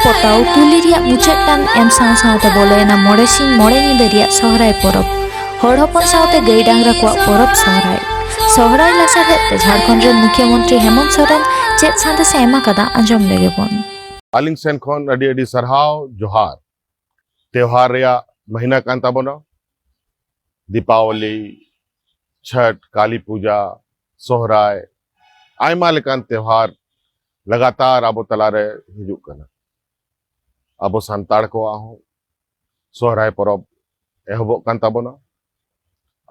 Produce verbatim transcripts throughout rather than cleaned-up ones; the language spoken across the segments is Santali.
ᱯᱚᱛᱟᱣ ᱛᱩᱞᱤ ᱨᱮᱭᱟᱜ ᱢᱩᱪᱟᱹᱫ ᱴᱟᱱ ᱮᱢ ᱥᱟᱶ ᱥᱟᱶᱛᱮ ᱵᱚᱞᱚᱭᱮᱱᱟ ᱢᱚᱬᱮ ᱥᱤᱧ ᱢᱚᱬᱮ ᱧᱤᱫᱟᱹ ᱨᱮᱭᱟᱜ ᱥᱚᱦᱨᱟᱭ ᱯᱚᱨᱚᱵᱽ᱾ ᱦᱚᱲ ᱦᱚᱯᱚᱱ ᱥᱟᱶᱛᱮ ᱜᱟᱹᱭ ᱰᱟᱝᱨᱟ ᱠᱚᱣᱟᱜ ᱯᱚᱨᱚᱵᱽ ᱥᱚᱦᱨᱟᱭ᱾ ᱥᱚᱦᱨᱟᱭ ᱞᱟᱥᱟᱲᱦᱮᱫ ᱛᱮ ᱡᱷᱟᱲᱠᱷᱚᱸᱰ ᱨᱮᱱ ᱢᱩᱠᱷᱭᱟᱹ ᱢᱚᱱᱛᱨᱤ ᱦᱮᱢᱚᱱᱛ ᱥᱚᱨᱮᱱ ᱪᱮᱫ ᱥᱟᱸᱫᱮᱥ ᱮ ᱮᱢ ᱟᱠᱟᱫᱟ, ᱟᱸᱡᱚᱢ ᱞᱮᱜᱮ ᱵᱚᱱ᱾ ᱟᱹᱞᱤᱧ ᱥᱮᱱ ᱠᱷᱚᱱ ᱟᱹᱰᱤ ᱟᱹᱰᱤ ᱥᱟᱨᱦᱟᱣ, ᱡᱚᱦᱟᱨ᱾ ᱛᱮᱣᱦᱟᱨ ᱨᱮᱭᱟᱜ ᱢᱟᱹᱦᱤᱱᱟ ᱠᱟᱱ ᱛᱟᱵᱚᱱᱟ, ᱫᱤᱯᱟᱵᱚᱞᱤ, ᱪᱷᱚᱴ, ᱠᱟᱞᱤ ᱯᱩᱡᱟ, ᱥᱚᱦᱨᱟᱭ, ᱟᱭᱢᱟ ᱞᱮᱠᱟᱱ ᱛᱮᱣᱦᱟᱨ ᱞᱟᱜᱟᱛᱟᱨ ᱟᱵᱚ ᱛᱟᱞᱟᱨᱮ ᱦᱤᱡᱩᱜ ᱠᱟᱱᱟ᱾ ᱟᱵᱚ ᱥᱟᱱᱛᱟᱲ ᱠᱚᱣᱟᱜ ᱦᱚᱸ ᱥᱚᱦᱨᱟᱭ ᱯᱚᱨᱚᱵᱽ ᱮᱦᱚᱵᱚᱜ ᱠᱟᱱ ᱛᱟᱵᱚᱱᱟ᱾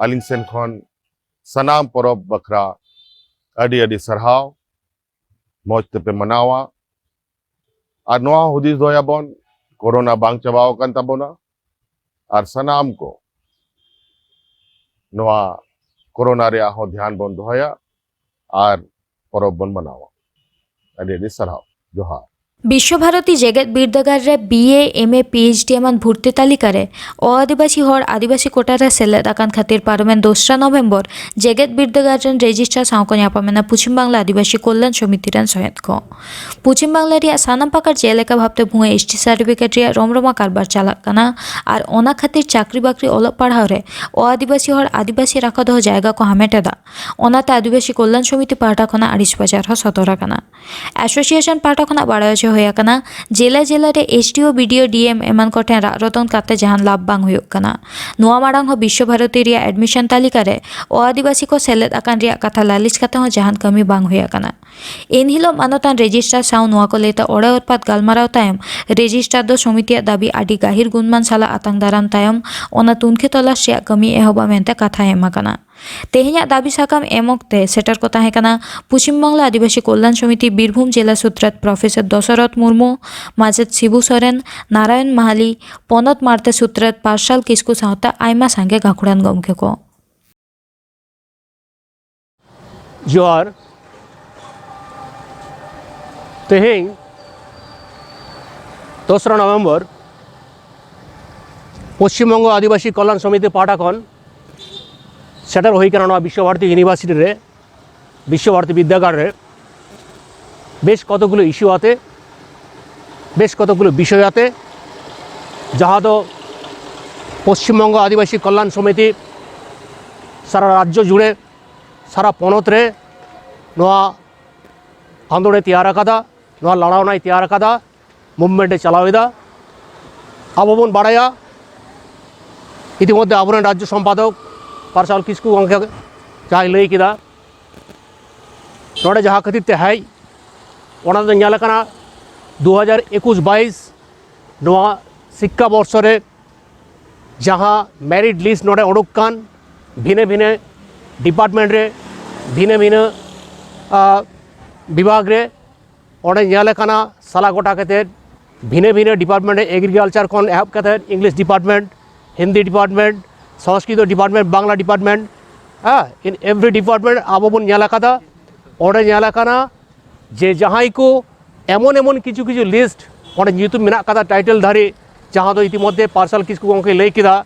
ᱟᱹᱞᱤᱧ ᱥᱮᱱ ᱠᱷᱚᱱ ᱥᱟᱱᱟᱢ ᱯᱚᱨᱚᱵᱽ ᱵᱟᱠᱷᱨᱟ ᱟᱹᱰᱤ ᱟᱹᱰᱤ ᱥᱟᱨᱦᱟᱣ᱾ ᱢᱚᱡᱽ ᱛᱮᱯᱮ ᱢᱟᱱᱟᱣᱟ᱾ ᱟᱨ ᱱᱚᱣᱟ ᱦᱩᱫᱤᱥ ᱫᱚᱦᱚᱭᱟᱵᱚᱱ, ᱠᱳᱨᱳᱱᱟ ᱵᱟᱝ ᱪᱟᱵᱟᱣ ᱟᱠᱟᱱ ᱛᱟᱵᱚᱱᱟ᱾ ᱟᱨ ᱥᱟᱱᱟᱢ ᱠᱚ ᱱᱚᱣᱟ ᱠᱳᱨᱳᱱᱟ ᱨᱮᱭᱟᱜ ᱦᱚᱸ ᱫᱷᱮᱭᱟᱱ ᱵᱚᱱ ᱫᱚᱦᱚᱭᱟ ᱟᱨ ᱯᱚᱨᱚᱵᱽ ᱵᱚᱱ ᱢᱟᱱᱟᱣᱟ᱾ ᱟᱹᱰᱤ ᱟᱹᱰᱤ ᱥᱟᱨᱦᱟᱣ᱾ ᱡᱚᱦᱟᱨ᱾ ᱵᱤᱥᱥᱚ ᱵᱷᱟᱨᱚᱛᱤ ᱡᱮᱜᱮᱛ ᱵᱤᱨᱫᱟᱹᱜᱟᱲ ᱨᱮ ᱵᱤ ᱮ, ᱮᱢ ᱮ, ᱯᱤ ᱮᱭᱤᱪ ᱰᱤ ᱮᱢᱟᱱ ᱵᱷᱩᱨᱛᱤ ᱛᱟᱹᱞᱤᱠᱟ ᱨᱮ ᱚ ᱟᱹᱫᱤᱵᱟᱹᱥᱤ ᱦᱚᱲ ᱟᱹᱫᱤᱵᱟᱹᱥᱤ ᱠᱳᱴᱟ ᱨᱮ ᱥᱮᱞᱮᱫ ᱟᱠᱟᱱ ᱠᱷᱟᱹᱛᱤᱨ ᱯᱟᱨᱚᱢᱮᱱ ᱫᱚᱥᱨᱟ ᱱᱚᱵᱷᱮᱢᱵᱚᱨ ᱡᱮᱜᱮᱛ ᱵᱤᱨᱫᱟᱹᱜᱟᱲ ᱨᱮᱱ ᱨᱮᱡᱤᱥᱴᱨᱟᱨ ᱥᱟᱶ ᱠᱚ ᱧᱟᱯᱟᱢᱮᱱᱟ ᱯᱚᱪᱷᱤᱢ ᱵᱟᱝᱞᱟ ᱟᱹᱫᱤᱵᱟᱹᱥᱤ ᱠᱚᱞᱭᱟᱱ ᱥᱚᱢᱤᱛᱤ ᱨᱮᱱ ᱥᱚᱦᱮᱫ ᱠᱚ᱾ ᱯᱚᱪᱷᱤᱢ ᱵᱟᱝᱞᱟ ᱨᱮᱭᱟᱜ ᱥᱟᱱᱟᱢ ᱯᱟᱠᱟᱲ ᱡᱮᱞᱮᱠᱟ ᱵᱷᱟᱵᱽᱛᱮ ᱵᱷᱩᱭᱟᱹ ᱮᱥ ᱴᱤ ᱥᱟᱨᱴᱤᱯᱷᱤᱠᱮᱴ ᱨᱮᱭᱟᱜ ᱨᱚᱢᱨᱚᱢᱟ ᱠᱟᱨᱵᱟᱨ ᱪᱟᱞᱟᱜ ᱠᱟᱱᱟ ᱟᱨ ᱚᱱᱟ ᱠᱷᱟᱹᱛᱤᱨ ᱪᱟᱹᱠᱨᱤ ᱵᱟᱹᱠᱨᱤ, ᱚᱞᱚᱜ ᱯᱟᱲᱦᱟᱣ ᱨᱮ ᱚ ᱟᱹᱫᱤᱵᱟᱹᱥᱤ ᱦᱚᱲ ᱟᱹᱫᱤᱵᱟᱹᱥᱤ ᱨᱟᱠᱷᱟ ᱫᱚᱦᱚ ᱡᱟᱭᱜᱟ ᱠᱚ ᱦᱟᱢᱮᱴ ᱮᱫᱟ᱾ ᱚᱱᱟᱛᱮ ᱟᱹᱫᱤᱵᱟᱹᱥᱤ ᱠᱚᱞᱭᱟᱱ ᱥᱚᱢᱤᱛᱤ ᱯᱟᱦᱴᱟ ᱠᱷᱚᱱᱟᱜ ᱟᱹᱲᱤᱥ ᱵᱟᱡᱟᱨ ᱦᱚᱸ ᱥᱚᱫᱚᱨ ᱟᱠᱟᱱᱟ᱾ ᱮᱥᱳᱥᱤᱭᱮᱥᱚᱱ ᱯᱟᱦᱴᱟ ᱠᱷᱚᱱᱟᱜ ᱵᱟᱲᱟᱭ ᱦᱚᱪᱚ ᱦᱩᱭ ᱟᱠᱟᱱᱟ, ᱡᱮᱞᱟ ᱡᱮᱞᱟ ᱨᱮ ᱮᱥ ᱰᱤ ᱳ, ᱵᱤ ᱰᱤ ᱳ, ᱰᱤ ᱮᱢ ᱮᱢᱟᱱ ᱠᱚ ᱴᱷᱮᱱ ᱨᱟᱜ ᱨᱚᱫᱚᱱ ᱠᱟᱛᱮ ᱡᱟᱦᱟᱱ ᱞᱟᱵᱷ ᱵᱟᱝ ᱦᱩᱭᱩᱜ ᱠᱟᱱᱟ᱾ ᱱᱚᱣᱟ ᱢᱟᱲᱟᱝ ᱦᱚᱸ ᱵᱤᱥᱥᱚ ᱵᱷᱟᱨᱚᱛᱤ ᱨᱮᱭᱟᱜ ᱮᱰᱢᱤᱥᱚᱱ ᱛᱟᱹᱞᱤᱠᱟ ᱨᱮ ᱚ ᱟᱹᱫᱤᱵᱟᱹᱥᱤ ᱠᱚ ᱥᱮᱞᱮᱫ ᱟᱠᱟᱱ ᱨᱮᱭᱟᱜ ᱠᱟᱛᱷᱟ ᱞᱟᱹᱞᱤᱥ ᱠᱟᱛᱮ ᱦᱚᱸ ᱡᱟᱦᱟᱱ ᱠᱟᱹᱢᱤ ᱵᱟᱝ ᱦᱩᱭ ᱟᱠᱟᱱᱟ᱾ ᱮᱱᱦᱤᱞᱳᱜ ᱢᱟᱱᱚᱛᱟᱱ ᱨᱮᱡᱤᱥᱴᱨᱟᱨ ᱥᱟᱶ ᱱᱚᱣᱟ ᱠᱚ ᱞᱟᱹᱭᱛᱮ ᱚᱲᱮ ᱚᱛᱯᱟᱛ ᱜᱟᱞᱢᱟᱨᱟᱣ ᱛᱟᱭᱚᱢ, ᱨᱮᱡᱤᱥᱴᱨᱟᱨ ᱫᱚ ᱥᱚᱢᱤᱛᱤᱭᱟᱜ ᱫᱟᱹᱵᱤ ᱟᱹᱰᱤ ᱜᱟᱹᱦᱤᱨ ᱜᱩᱱᱢᱟᱱ ᱥᱟᱞᱟᱜ ᱟᱛᱟᱝ ᱫᱟᱨᱟᱢ ᱛᱟᱭᱚᱢ ᱚᱱᱟ ᱛᱩᱱᱠᱷᱤ ᱛᱚᱞᱟᱥ ᱨᱮᱭᱟᱜ ᱠᱟᱹᱢᱤ ᱮᱦᱚᱵᱟ ᱢᱮᱱᱛᱮ ᱠᱟᱛᱷᱟ ᱮᱢ ᱟᱠᱟᱱᱟ᱾ ᱛᱮᱦᱮᱧᱟᱜ ᱫᱟᱹᱵᱤ ᱥᱟᱠᱟᱢ ᱮᱢ ᱚᱠᱛᱮ ᱥᱮᱴᱮᱨ ᱠᱚ ᱛᱟᱦᱮᱸ ᱠᱟᱱᱟ ᱯᱚᱪᱷᱤᱢ ᱵᱟᱝᱞᱟ ᱟᱹᱫᱤᱵᱟᱹᱥᱤ ᱠᱚᱞᱭᱟᱱ ᱥᱚᱢᱤᱛᱤ ᱵᱤᱨᱵᱷᱩᱢ ᱡᱮᱞᱟ ᱥᱩᱛᱨᱮᱛ ᱯᱨᱚᱯᱷᱮᱥᱚᱨ ᱫᱚᱥᱚᱨᱚᱛᱷ ᱢᱩᱨᱢᱩ, ᱢᱟᱪᱮᱛ ᱥᱤᱵᱩ ᱥᱚᱨᱮᱱ, ᱱᱟᱨᱟᱭᱚᱱ ᱢᱟᱦᱟᱞᱤ, ᱯᱚᱱᱚᱛ ᱢᱟᱲᱛᱮ ᱥᱩᱛᱨᱮᱛ ᱯᱟᱨᱥᱟᱞ ᱠᱤᱥᱠᱩ ᱥᱟᱶᱛᱮ ᱟᱭᱢᱟ ᱥᱟᱸᱜᱮ ᱜᱟᱹᱠᱷᱩᱲᱟᱱ ᱜᱚᱢᱠᱮ ᱠᱚ᱾ ᱡᱚᱦᱟᱨ᱾ ᱛᱮᱦᱮᱧ ᱫᱚᱥᱨᱟ ᱱᱚᱵᱷᱮᱢᱵᱚᱨ ᱯᱚᱥᱪᱤᱢ ᱵᱚᱝᱜᱚ ᱟᱹᱫᱤᱵᱟᱹᱥᱤ ᱠᱚᱞᱭᱟᱱ ᱥᱚᱢᱤᱛᱤ ᱯᱟᱦᱴᱟ ᱠᱷᱚᱱ ᱥᱮᱴᱮᱨ ᱦᱩᱭ ᱠᱟᱱᱟ ᱱᱚᱣᱟ ᱵᱤᱥᱥᱚ ᱵᱷᱟᱨᱚᱛᱤ ᱤᱭᱩᱱᱤᱵᱷᱟᱨᱥᱤᱴᱤ ᱨᱮ, ᱵᱤᱥᱥᱚ ᱵᱷᱟᱨᱚᱛᱤ ᱵᱤᱫᱽᱫᱟᱹᱜᱟᱲ ᱨᱮ ᱵᱮᱥ ᱠᱚᱛᱚᱠᱜᱩᱞᱳ ᱤᱥᱩ ᱟᱛᱮ᱾ ᱵᱮᱥ ᱠᱚᱛᱚᱠ ᱜᱩᱞᱳ ᱵᱤᱥᱚᱭ ᱟᱛᱮ, ᱡᱟᱦᱟᱸ ᱫᱚ ᱯᱚᱥᱪᱤᱢ ᱵᱚᱝᱜᱚ ᱟᱹᱫᱤᱵᱟᱹᱥᱤ ᱠᱚᱞᱭᱟᱱ ᱥᱚᱢᱤᱛᱤ ᱥᱟᱨᱟ ᱨᱟᱡᱽᱡᱚ ᱡᱩᱲᱮ, ᱥᱟᱨᱟ ᱯᱚᱱᱚᱛ ᱨᱮ ᱱᱚᱣᱟ ᱟᱱᱫᱳᱲᱚᱱᱮ ᱛᱮᱭᱟᱨ ᱟᱠᱟᱫᱟ, ᱱᱚᱣᱟ ᱞᱟᱲᱟᱣᱱᱟᱭ ᱛᱮᱭᱟᱨ ᱟᱠᱟᱫᱟ, ᱢᱩᱵᱷᱢᱮᱱᱴ ᱮ ᱪᱟᱞᱟᱣ ᱮᱫᱟ᱾ ᱟᱵᱚ ᱵᱚᱱ ᱵᱟᱲᱟᱭᱟ, ᱤᱛᱤᱢᱚᱫᱽᱫᱷᱮ ᱟᱵᱚᱨᱮᱱ ᱨᱟᱡᱽᱡᱚ ᱥᱚᱢᱯᱟᱫᱚᱠ ᱯᱟᱨᱥᱟᱞ ᱠᱤᱥᱠᱩ ᱜᱚᱢᱠᱮ ᱡᱟᱦᱟᱸᱭ ᱞᱟᱹᱭ ᱠᱮᱫᱟ, ᱱᱚᱰᱮ ᱡᱟᱦᱟᱸ ᱠᱷᱟᱹᱛᱤᱨ ᱛᱮ ᱦᱮᱡ, ᱚᱱᱟ ᱫᱚ ᱧᱮᱞ ᱟᱠᱟᱱᱟ ᱫᱩ ᱦᱟᱡᱟᱨ ᱮᱠᱩᱥ ᱵᱟᱭᱤᱥ ᱱᱚᱣᱟ ᱥᱤᱠᱠᱷᱟ ᱵᱚᱨᱥᱚ ᱨᱮ ᱡᱟᱦᱟᱸ ᱢᱮᱨᱤᱴ ᱞᱤᱥᱴ ᱱᱚᱰᱮ ᱩᱰᱩᱠ ᱠᱟᱱ, ᱵᱷᱤᱱᱟᱹ ᱵᱷᱤᱱᱟᱹ ᱰᱤᱯᱟᱨᱴᱢᱮᱱᱴ ᱨᱮ ᱵᱷᱤᱱᱟᱹ ᱵᱷᱤᱱᱟᱹ, ᱟ, ᱵᱤᱵᱷᱟᱜᱽ ᱨᱮ, ᱚᱸᱰᱮ ᱧᱮᱞ ᱟᱠᱟᱱᱟ ᱥᱟᱞᱟ ᱜᱚᱴᱟ ᱠᱟᱛᱮᱫ ᱵᱷᱤᱱᱟᱹ ᱵᱷᱤᱱᱟᱹ ᱰᱤᱯᱟᱨᱴᱢᱮᱱᱴ ᱨᱮ, ᱮᱜᱽᱨᱤᱠᱟᱞᱪᱟᱨ ᱠᱷᱚᱱ ᱮᱦᱚᱵ ᱠᱟᱛᱮᱫ English department, Hindi department, Sanskrit department, Bangla department, ᱦᱮᱸ, in every department ᱟᱵᱚ ᱵᱚᱱ ᱧᱮᱞ ᱟᱠᱟᱫᱟ᱾ ᱚᱸᱰᱮ ᱧᱮᱞ ᱟᱠᱟᱱᱟ ᱡᱮ ᱡᱟᱦᱟᱸᱭ ᱠᱚ ᱮᱢᱚᱱ ᱮᱢᱚᱱ ᱠᱤᱪᱷᱩ ᱠᱤᱪᱷᱩ ᱞᱤᱥᱴ ᱚᱸᱰᱮ ᱧᱩᱛᱩᱢ ᱢᱮᱱᱟᱜ ᱟᱠᱟᱫᱟ, ᱴᱟᱭᱴᱮᱞ ᱫᱷᱟᱨᱤ, ᱡᱟᱦᱟᱸ ᱫᱚ ᱤᱛᱤᱢᱚᱫᱽᱫᱷᱮ ᱯᱟᱨᱥᱟᱞ ᱠᱤᱥᱠᱩ ᱜᱚᱢᱠᱮᱭ ᱞᱟᱹᱭ ᱠᱮᱫᱟ,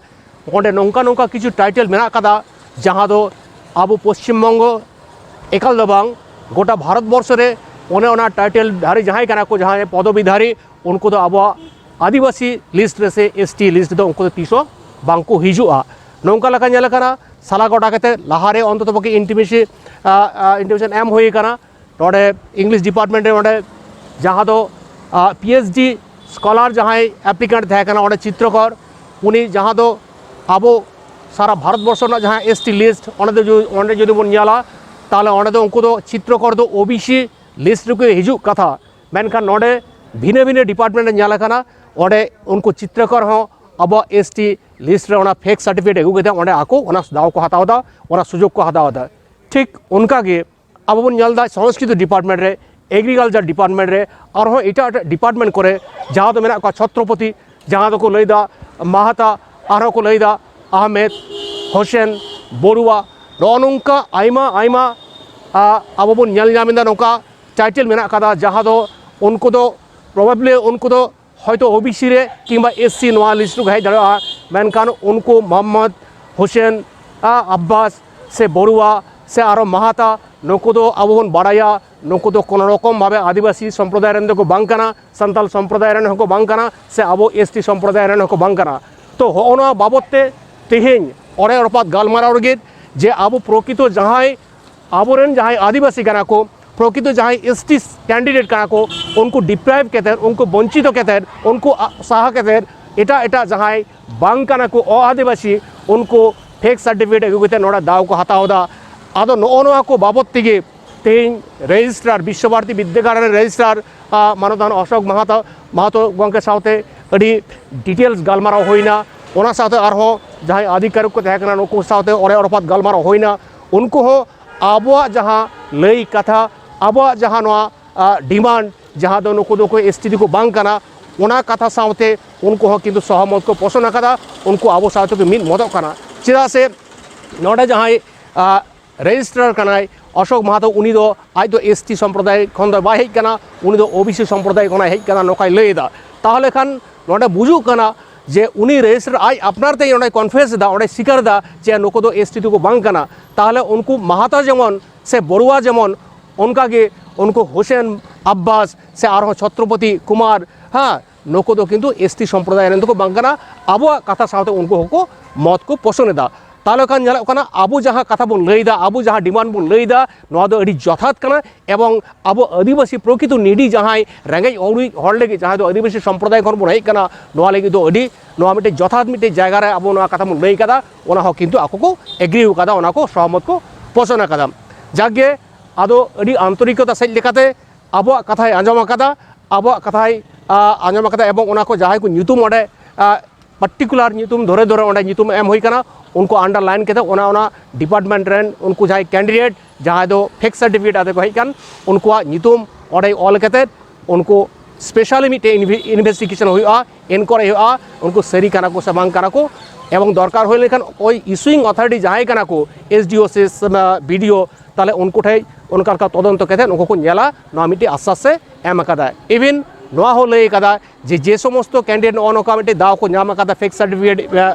ᱚᱸᱰᱮ ᱱᱚᱝᱠᱟ ᱱᱚᱝᱠᱟ ᱠᱤᱪᱷᱩ ᱴᱟᱭᱴᱮᱞ ᱢᱮᱱᱟᱜ ᱟᱠᱟᱫᱟ, ᱡᱟᱦᱟᱸ ᱫᱚ ᱟᱵᱚ ᱯᱚᱥᱪᱤᱢ ᱵᱚᱝᱜᱚ ᱮᱠᱟᱞ ᱫᱚ ᱵᱟᱝ, ᱜᱚᱴᱟ ᱵᱷᱟᱨᱚᱛ ᱵᱚᱨᱥᱚ ᱨᱮ ᱚᱱᱮ ᱚᱱᱟ ᱴᱟᱭᱴᱮᱞ ᱫᱷᱟᱨᱤ ᱡᱟᱦᱟᱸᱭ ᱠᱟᱱᱟ ᱠᱚ, ᱡᱟᱦᱟᱸᱭ ᱯᱚᱫᱚᱵᱤ ᱫᱷᱟᱨᱤ, ᱩᱱᱠᱩ ᱫᱚ ᱟᱵᱚᱣᱟᱜ ᱟᱹᱫᱤᱵᱟᱹᱥᱤ ᱞᱤᱥᱴ ᱨᱮ ᱥᱮ ᱮᱥ ᱴᱤ ᱞᱤᱥᱴ ᱨᱮᱫᱚ ᱩᱱᱠᱩ ᱫᱚ ᱛᱤᱥ ᱦᱚᱸ ᱵᱟᱝ ᱠᱚ ᱦᱤᱡᱩᱜᱼᱟ᱾ ᱱᱚᱝᱠᱟ ᱞᱮᱠᱟ ᱧᱮᱞ ᱟᱠᱟᱱᱟ, ᱥᱟᱞᱟ ᱜᱚᱴᱟ ᱠᱟᱛᱮ ᱞᱟᱦᱟᱨᱮ ᱚᱱᱛᱚᱛᱚ ᱯᱚᱠᱠᱷᱮ ᱤᱱᱴᱤᱢᱮᱥᱤ-, ᱟ, ᱟ, ᱤᱱᱴᱤᱢᱮᱥᱚᱱ ᱮᱢ ᱦᱩᱭ ᱟᱠᱟᱱᱟ᱾ ᱱᱚᱰᱮ ᱤᱝᱞᱤᱥ ᱰᱤᱯᱟᱨᱴᱢᱮᱱᱴ ᱨᱮ ᱱᱚᱰᱮ ᱡᱟᱦᱟᱸ ᱫᱚ, ᱟ, ᱯᱤ ᱮᱭᱤᱪ ᱰᱤ ᱥᱠᱚᱞᱟᱨ ᱡᱟᱦᱟᱸᱭ ᱮᱯᱞᱤᱠᱮᱱᱴ ᱛᱟᱦᱮᱸ ᱠᱟᱱᱟ, ᱚᱸᱰᱮ ᱪᱤᱛᱨᱚᱠᱚᱨ, ᱩᱱᱤ ᱡᱟᱦᱟᱸ ᱫᱚ ᱟᱵᱚ ᱥᱟᱨᱟ ᱵᱷᱟᱨᱚᱛ ᱵᱚᱨᱥᱚ ᱨᱮᱱᱟᱜ ᱡᱟᱦᱟᱸ ᱮᱥ ᱴᱤ ᱞᱤᱥᱴ, ᱚᱸᱰᱮ ᱫᱚ ᱡᱩ-, ᱚᱸᱰᱮ ᱡᱩᱫᱤ ᱵᱚᱱ ᱧᱮᱞᱟ, ᱛᱟᱦᱚᱞᱮ ᱚᱸᱰᱮ ᱫᱚ ᱩᱱᱠᱩ ᱫᱚ ᱪᱤᱛᱨᱚᱠᱚᱨ ᱫᱚ ᱳ ᱵᱤ ᱥᱤ ᱞᱤᱥᱴ ᱨᱮᱠᱚ ᱦᱤᱡᱩᱜ ᱠᱟᱛᱷᱟ, ᱢᱮᱱᱠᱷᱟᱱ ᱱᱚᱰᱮ ᱵᱷᱤᱱᱟᱹ ᱵᱷᱤᱱᱟᱹ ᱰᱤᱯᱟᱨᱴᱢᱮᱱᱴ ᱨᱮ ᱧᱮᱞ ᱟᱠᱟᱱᱟ, ᱚᱸᱰᱮ ᱩᱱᱠᱩ ᱪᱤᱛᱨᱚᱠᱚᱨ ᱦᱚᱸ ᱟᱵᱚᱣᱟᱜ ᱮᱥ ᱴᱤ ᱞᱤᱥᱴ ᱨᱮ ᱚᱱᱟ ᱯᱷᱮᱠ ᱥᱟᱨᱴᱤᱯᱷᱤᱠᱮᱴ ᱟᱹᱜᱩ ᱠᱟᱛᱮ ᱚᱸᱰᱮ ᱟᱠᱚ ᱚᱱᱟ ᱫᱟᱣ ᱠᱚ ᱦᱟᱛᱟᱣ ᱮᱫᱟ, ᱚᱱᱟ ᱥᱩᱡᱳᱜᱽ ᱠᱚ ᱦᱟᱛᱟᱣ ᱮᱫᱟ᱾ ᱴᱷᱤᱠ ᱚᱱᱠᱟ ᱜᱮ ᱟᱵᱚ ᱵᱚᱱ ᱧᱮᱞ ᱮᱫᱟ ᱥᱚᱝᱥᱠᱨᱤᱛ ᱰᱤᱯᱟᱨᱴᱢᱮᱱᱴ ᱨᱮ, ᱮᱜᱽᱨᱤᱠᱟᱞᱪᱟᱨ ᱰᱤᱯᱟᱨᱴᱢᱮᱱᱴ ᱨᱮ, ᱟᱨᱦᱚᱸ ᱮᱴᱟᱜ ᱮᱴᱟᱜ ᱰᱤᱯᱟᱨᱴᱢᱮᱱᱴ ᱠᱚᱨᱮ ᱡᱟᱦᱟᱸ ᱫᱚ ᱢᱮᱱᱟᱜ ᱠᱚᱣᱟ ᱪᱷᱚᱛᱨᱚᱯᱚᱛᱤ, ᱡᱟᱦᱟᱸ ᱫᱚᱠᱚ ᱞᱟᱹᱭᱫᱟ ᱢᱟᱦᱟᱛᱟ, ᱟᱨᱦᱚᱸ ᱠᱚ ᱞᱟᱹᱭᱫᱟ ᱟᱦᱢᱮᱫ, ᱦᱳᱥᱮᱱ, ᱵᱚᱨᱩᱣᱟ, ᱱᱚᱜᱼᱚ ᱱᱚᱝᱠᱟ ᱟᱭᱢᱟ ᱟᱭᱢᱟ, ᱟ, ᱟᱵᱚ ᱵᱚᱱ ᱧᱮᱞ ᱧᱟᱢ ᱮᱫᱟ ᱱᱚᱝᱠᱟ ᱴᱟᱭᱴᱮᱞ ᱢᱮᱱᱟᱜ ᱠᱟᱫᱟ, ᱡᱟᱦᱟᱸ ᱫᱚ ᱩᱱᱠᱩ ᱫᱚ ᱯᱨᱚᱵᱮᱵᱽᱞᱤ ᱩᱱᱠᱩ ᱫᱚ ᱦᱚᱭᱛᱳ ᱳ ᱵᱤ ᱥᱤ ᱨᱮ ᱠᱤᱝᱵᱟ ᱮᱥ ᱥᱤ ᱱᱚᱣᱟ ᱞᱤᱥᱴ ᱨᱮᱠᱚ ᱦᱮᱡ ᱫᱟᱲᱮᱭᱟᱜᱼᱟ, ᱢᱮᱱᱠᱷᱟᱱ ᱩᱱᱠᱩ ᱢᱚᱦᱚᱢᱢᱚᱫᱽ ᱦᱳᱥᱮᱱ, ᱟ, ᱟᱵᱵᱟᱥ ᱥᱮ ᱵᱚᱨᱩᱣᱟ ᱥᱮ ᱟᱨᱚ ᱢᱟᱦᱟᱛᱟ, ᱱᱩᱠᱩ ᱫᱚ ᱟᱵᱚ ᱵᱚᱱ ᱵᱟᱲᱟᱭᱟ, ᱱᱩᱠᱩ ᱫᱚ ᱠᱳᱱᱳ ᱨᱚᱠᱚᱢ ᱵᱷᱟᱵᱮ ᱟᱹᱫᱤᱵᱟᱹᱥᱤ ᱥᱚᱢᱯᱨᱚᱫᱟᱭ ᱨᱮᱱ ᱫᱚᱠᱚ ᱵᱟᱝ ᱠᱟᱱᱟ, ᱥᱟᱱᱛᱟᱞ ᱥᱚᱢᱯᱨᱚᱫᱟᱭ ᱨᱮᱱ ᱦᱚᱸᱠᱚ ᱵᱟᱝ ᱠᱟᱱᱟ, ᱥᱮ ᱟᱵᱚ ᱮᱥ ᱴᱤ ᱥᱚᱢᱯᱨᱚᱫᱟᱭ ᱨᱮᱱ ᱦᱚᱸᱠᱚ ᱵᱟᱝ ᱠᱟᱱᱟ᱾ ᱛᱚ, ᱦᱚᱸᱜᱼᱚ ᱱᱚᱣᱟ ᱵᱟᱵᱚᱛ ᱛᱮ ᱛᱮᱦᱮᱧ ᱚᱲᱮ ᱨᱚᱯᱟᱛ ᱜᱟᱞᱢᱟᱨᱟᱣ ᱞᱟᱹᱜᱤᱫ, ᱡᱮ ᱟᱵᱚ ᱯᱨᱚᱠᱤᱛᱚ ᱡᱟᱦᱟᱸᱭ, ᱟᱵᱚᱨᱮᱱ ᱡᱟᱦᱟᱸᱭ ᱟᱹᱫᱤᱵᱟᱹᱥᱤ ᱠᱟᱱᱟ ᱠᱚ, ᱯᱨᱚᱠᱤᱛᱚ ᱡᱟᱦᱟᱸᱭ ᱮᱥ ᱴᱤ ᱠᱮᱱᱰᱤᱰᱮᱴ ᱠᱟᱱᱟ ᱠᱚ, ᱩᱱᱠᱩ ᱰᱤᱯᱨᱟᱭᱤᱵᱷ ᱠᱟᱛᱮᱫ, ᱩᱱᱠᱩ ᱵᱚᱧᱪᱤᱛᱚ ᱠᱟᱛᱮᱫ, ᱩᱱᱠᱩ ᱟ-, ᱥᱟᱦᱟ ᱠᱟᱛᱮᱫ, ᱮᱴᱟᱜ ᱮᱴᱟᱜ ᱡᱟᱦᱟᱸᱭ ᱵᱟᱝ ᱠᱟᱱᱟ ᱠᱚ ᱚ ᱟᱹᱫᱤᱵᱟᱹᱥᱤ, ᱩᱱᱠᱩ ᱯᱷᱮᱠ ᱥᱟᱨᱴᱤᱯᱷᱤᱠᱮᱴ ᱟᱹᱜᱩ ᱠᱟᱛᱮᱫ ᱱᱚᱰᱮ ᱫᱟᱣ ᱠᱚ ᱦᱟᱛᱟᱣ ᱮᱫᱟ᱾ ᱟᱫᱚ ᱱᱚᱜᱼᱚ ᱱᱚᱣᱟ ᱠᱚ ᱵᱟᱵᱚᱛ ᱛᱮᱜᱮ ᱛᱮᱦᱮᱧ ᱨᱮᱡᱤᱥᱴᱨᱟᱨ, ᱵᱤᱥᱥᱚ ᱵᱷᱟᱨᱚᱛᱤ ᱵᱤᱫᱽᱫᱟᱹᱜᱟᱲ ᱨᱮᱱ ᱨᱮᱡᱤᱥᱴᱨᱟᱨ, ᱟ, ᱢᱟᱱᱚᱛᱟᱱ ᱚᱥᱳᱠ ᱢᱟᱦᱟᱛᱚ, ᱢᱟᱦᱟᱛᱚ ᱜᱚᱢᱠᱮ ᱥᱟᱶᱛᱮ ᱟᱹᱰᱤ ᱰᱤᱴᱮᱞᱥ ᱜᱟᱞᱢᱟᱨᱟᱣ ᱦᱩᱭᱱᱟ᱾ ᱚᱱᱟ ᱥᱟᱶᱛᱮ ᱟᱨᱦᱚᱸ ᱡᱟᱦᱟᱸᱭ ᱟᱫᱷᱤᱠᱟᱨᱤᱠ ᱠᱚ ᱛᱟᱦᱮᱸ ᱠᱟᱱᱟ, ᱱᱩᱠᱩ ᱥᱟᱶᱛᱮ ᱚᱲᱮ ᱨᱚᱯᱟᱛ ᱜᱟᱞᱢᱟᱨᱟᱣ ᱦᱩᱭᱱᱟ᱾ ᱩᱱᱠᱩ ᱦᱚᱸ ᱟᱵᱚᱣᱟᱜ ᱡᱟᱦᱟᱸ ᱞᱟᱹᱭ ᱠᱟᱛᱷᱟ, ᱟᱵᱚᱣᱟᱜ ᱡᱟᱦᱟᱸ ᱱᱚᱣᱟ, ᱟ, ᱰᱤᱢᱟᱱᱰ, ᱡᱟᱦᱟᱸ ᱫᱚ ᱱᱩᱠᱩ ᱫᱚᱠᱚ ᱮᱥ ᱴᱤ ᱫᱚᱠᱚ ᱵᱟᱝ ᱠᱟᱱᱟ, ᱚᱱᱟ ᱠᱟᱛᱷᱟ ᱥᱟᱶᱛᱮ ᱩᱱᱠᱩ ᱦᱚᱸ ᱠᱤᱱᱛᱩ ᱥᱚᱦᱚᱢᱚᱛ ᱠᱚ ᱯᱳᱥᱚᱱ ᱟᱠᱟᱫᱟ, ᱩᱱᱠᱩ ᱟᱵᱚ ᱥᱟᱶᱛᱮ ᱠᱚ ᱢᱤᱫ ᱢᱚᱛᱚᱜ ᱠᱟᱱᱟ᱾ ᱪᱮᱫᱟᱜ ᱥᱮ ᱱᱚᱰᱮ ᱡᱟᱦᱟᱸᱭ, ᱟ, ᱨᱮᱡᱤᱥᱴᱨᱟᱨ ᱠᱟᱱᱟᱭ ᱚᱥᱳᱠ ᱢᱟᱦᱟᱛᱚ, ᱩᱱᱤ ᱫᱚ ᱟᱡ ᱫᱚ ᱮᱥ ᱴᱤ ᱥᱚᱢᱯᱨᱚᱫᱟᱭ ᱠᱷᱚᱱ ᱫᱚ ᱵᱟᱭ ᱦᱮᱡ ᱠᱟᱱᱟ, ᱩᱱᱤ ᱫᱚ ᱳ ᱵᱤ ᱥᱤ ᱥᱚᱢᱯᱨᱚᱫᱟᱭ ᱠᱷᱚᱱᱟᱜ ᱦᱮᱡ ᱠᱟᱱᱟ, ᱱᱚᱝᱠᱟᱭ ᱞᱟᱹᱭ ᱮᱫᱟ᱾ ᱛᱟᱦᱚᱞᱮ ᱠᱷᱟᱱ ᱱᱚᱰᱮ ᱵᱩᱡᱩᱜ ᱠᱟᱱᱟ ᱡᱮ ᱩᱱᱤ ᱨᱮᱡᱤᱥᱴᱨᱟᱨ ᱟᱡ ᱟᱯᱱᱟᱨ ᱛᱮ ᱚᱸᱰᱮ ᱠᱚᱱᱯᱷᱮᱥ ᱮᱫᱟ, ᱚᱸᱰᱮ ᱥᱤᱠᱟᱨ ᱮᱫᱟ ᱡᱮ ᱱᱩᱠᱩ ᱫᱚ ᱮᱥ ᱴᱤ ᱫᱚᱠᱚ ᱵᱟᱝ ᱠᱟᱱᱟ᱾ ᱛᱟᱦᱚᱞᱮ ᱩᱱᱠᱩ ᱢᱟᱦᱟᱛᱟ ᱡᱮᱢᱚᱱ ᱥᱮ ᱵᱚᱲᱩᱣᱟ ᱡᱮᱢᱚᱱ, ᱚᱱᱠᱟᱜᱮ ᱩᱱᱠᱩ ᱦᱩᱥᱮᱱ ᱟᱵᱵᱟᱥ ᱥᱮ ᱟᱨᱦᱚᱸ ᱪᱷᱚᱛᱨᱚᱯᱚᱛᱤ ᱠᱩᱢᱟᱨ, ᱦᱮᱸ, ᱱᱩᱠᱩ ᱫᱚ ᱠᱤᱱᱛᱩ ᱮᱥ ᱴᱤ ᱥᱚᱢᱯᱨᱚᱫᱟᱭ ᱨᱮᱱ ᱫᱚᱠᱚ ᱵᱟᱝ ᱠᱟᱱᱟ᱾ ᱟᱵᱚᱣᱟᱜ ᱠᱟᱛᱷᱟ ᱥᱟᱶᱛᱮ ᱩᱱᱠᱩ ᱦᱚᱸᱠᱚ ᱢᱚᱛ ᱠᱚ ᱯᱳᱥᱚᱱ ᱮᱫᱟ᱾ ᱛᱟᱦᱚᱞᱮ ᱠᱷᱟᱱ ᱧᱮᱞᱚᱜ ᱠᱟᱱᱟ, ᱟᱵᱚ ᱡᱟᱦᱟᱸ ᱠᱟᱛᱷᱟ ᱵᱚᱱ ᱞᱟᱹᱭᱫᱟ, ᱟᱵᱚ ᱡᱟᱦᱟᱸ ᱰᱤᱢᱟᱱᱰ ᱵᱚᱱ ᱞᱟᱹᱭᱫᱟ, ᱱᱚᱣᱟ ᱫᱚ ᱟᱹᱰᱤ ᱡᱚᱛᱷᱟᱛ ᱠᱟᱱᱟ᱾ ᱮᱵᱚᱝ ᱟᱵᱚ ᱟᱹᱫᱤᱵᱟᱹᱥᱤ ᱯᱨᱚᱠᱤᱛᱚ ᱱᱤᱰᱤ ᱡᱟᱦᱟᱸᱭ ᱨᱮᱸᱜᱮᱡ ᱚᱨᱤᱡ ᱦᱚᱲ ᱞᱟᱹᱜᱤᱫ, ᱡᱟᱦᱟᱸᱭ ᱫᱚ ᱟᱹᱫᱤᱵᱟᱹᱥᱤ ᱥᱚᱢᱯᱨᱚᱫᱟᱭ ᱠᱷᱚᱱ ᱵᱚᱱ ᱦᱮᱡ ᱠᱟᱱᱟ, ᱱᱚᱣᱟ ᱞᱟᱹᱜᱤᱫ ᱫᱚ ᱟᱹᱰᱤ, ᱱᱚᱣᱟ ᱢᱤᱫᱴᱮᱱ ᱡᱚᱛᱷᱟᱛ ᱢᱤᱫᱴᱮᱱ ᱡᱟᱭᱜᱟ ᱨᱮ ᱟᱵᱚ ᱱᱚᱣᱟ ᱠᱟᱛᱷᱟ ᱵᱚᱱ ᱞᱟᱹᱭ ᱠᱟᱫᱟ, ᱚᱱᱟ ᱦᱚᱸ ᱠᱤᱱᱛᱩ ᱟᱠᱚ ᱠᱚ ᱮᱜᱽᱨᱤ ᱟᱠᱟᱫᱟ, ᱚᱱᱟ ᱠᱚ ᱥᱚᱦᱚᱢᱚᱛ ᱠᱚ ᱯᱳᱥᱚᱱ ᱟᱠᱟᱫᱟ᱾ ᱡᱟᱠᱜᱮ, ᱟᱫᱚ ᱟᱹᱰᱤ ᱟᱱᱛᱚᱨᱤᱠᱚᱛᱟ ᱥᱮᱫ ᱞᱮᱠᱟᱛᱮ ᱟᱵᱚᱣᱟᱜ ᱠᱟᱛᱷᱟᱭ ᱟᱸᱡᱚᱢ ᱟᱠᱟᱫᱟ, ᱟᱵᱚᱣᱟᱜ ᱠᱟᱛᱷᱟᱭ, ᱟ, ᱟᱸᱡᱚᱢ ᱟᱠᱟᱫᱟ, ᱮᱵᱚᱝ ᱚᱱᱟ ᱠᱚ ᱡᱟᱦᱟᱸᱭ ᱠᱚ ᱧᱩᱛᱩᱢ ᱚᱸᱰᱮ, ᱟ, ᱯᱟᱨᱴᱤᱠᱩᱞᱟᱨ ᱧᱩᱛᱩᱢ ᱫᱷᱚᱨᱮ ᱫᱷᱚᱨᱮ ᱚᱸᱰᱮ ᱧᱩᱛᱩᱢ ᱮᱢ ᱦᱩᱭ ᱠᱟᱱᱟ, ᱩᱱᱠᱩ ᱟᱱᱰᱟᱨᱞᱟᱭᱤᱱ ᱠᱟᱛᱮ ᱚᱱᱟ, ᱚᱱᱟ ᱰᱤᱯᱟᱨᱴᱢᱮᱱᱴ ᱨᱮᱱ ᱩᱱᱠᱩ ᱡᱟᱦᱟᱸᱭ ᱠᱮᱱᱰᱤᱰᱮᱴ, ᱡᱟᱦᱟᱸᱭ ᱫᱚ ᱯᱷᱮᱠ ᱥᱟᱨᱴᱤᱯᱷᱤᱠᱮᱴ ᱟᱛᱮ ᱠᱚ ᱦᱮᱡ ᱠᱟᱱ, ᱩᱱᱠᱩᱣᱟᱜ ᱧᱩᱛᱩᱢ ᱚᱸᱰᱮ ᱚᱞ ᱠᱟᱛᱮ ᱩᱱᱠᱩ ᱥᱯᱮᱥᱟᱞᱤ ᱢᱤᱫᱴᱮᱱ ᱤᱱᱵᱷᱮ-, ᱤᱱᱵᱷᱮᱥᱴᱤᱜᱮᱥᱚᱱ ᱦᱩᱭᱩᱜᱼᱟ, ᱮᱱᱠᱣᱟᱭᱨᱤ ᱦᱩᱭᱩᱜᱼᱟ, ᱩᱱᱠᱩ ᱥᱟᱹᱨᱤ ᱠᱟᱱᱟ ᱠᱚ ᱥᱮ ᱵᱟᱝ ᱠᱟᱱᱟ ᱠᱚ᱾ ᱮᱵᱚᱝ ᱫᱚᱨᱠᱟᱨ ᱦᱩᱭ ᱞᱮᱱᱠᱷᱟᱱ ᱳᱭ ᱤᱥᱩᱭᱤᱝ ᱚᱛᱷᱚᱨᱤᱴᱤ ᱡᱟᱦᱟᱸᱭ ᱠᱟᱱᱟ ᱠᱚ, ᱮᱥ ᱰᱤ ᱳ ᱥᱮ, ᱥᱮ, ᱵᱤ ᱰᱤ ᱳ, ᱛᱟᱦᱞᱮ ᱩᱱᱠᱩ ᱴᱷᱮᱡ ᱚᱱᱠᱟ ᱞᱮᱠᱟ ᱛᱚᱫᱚᱱᱛᱚ ᱠᱟᱛᱮ ᱩᱱᱠᱩ ᱠᱚ ᱧᱮᱞᱟ, ᱱᱚᱣᱟ ᱢᱤᱫᱴᱮᱱ ᱟᱥᱥᱟᱥ ᱮ ᱮᱢ ᱟᱠᱟᱫᱟ᱾ ᱤᱵᱷᱤᱱ ᱱᱚᱣᱟ ᱦᱚᱸ ᱞᱟᱹᱭ ᱠᱟᱫᱟ ᱡᱮ ᱡᱮ ᱥᱚᱢᱚᱥᱛᱚ ᱠᱮᱱᱰᱤᱰᱮᱴ ᱱᱚᱜᱼᱚ ᱱᱚᱝᱠᱟ ᱢᱤᱫᱴᱮᱱ ᱫᱟᱣ ᱠᱚ ᱧᱟᱢ ᱟᱠᱟᱫᱟ ᱯᱷᱮᱠ ᱥᱟᱨᱴᱤᱯᱷᱤᱠᱮᱴ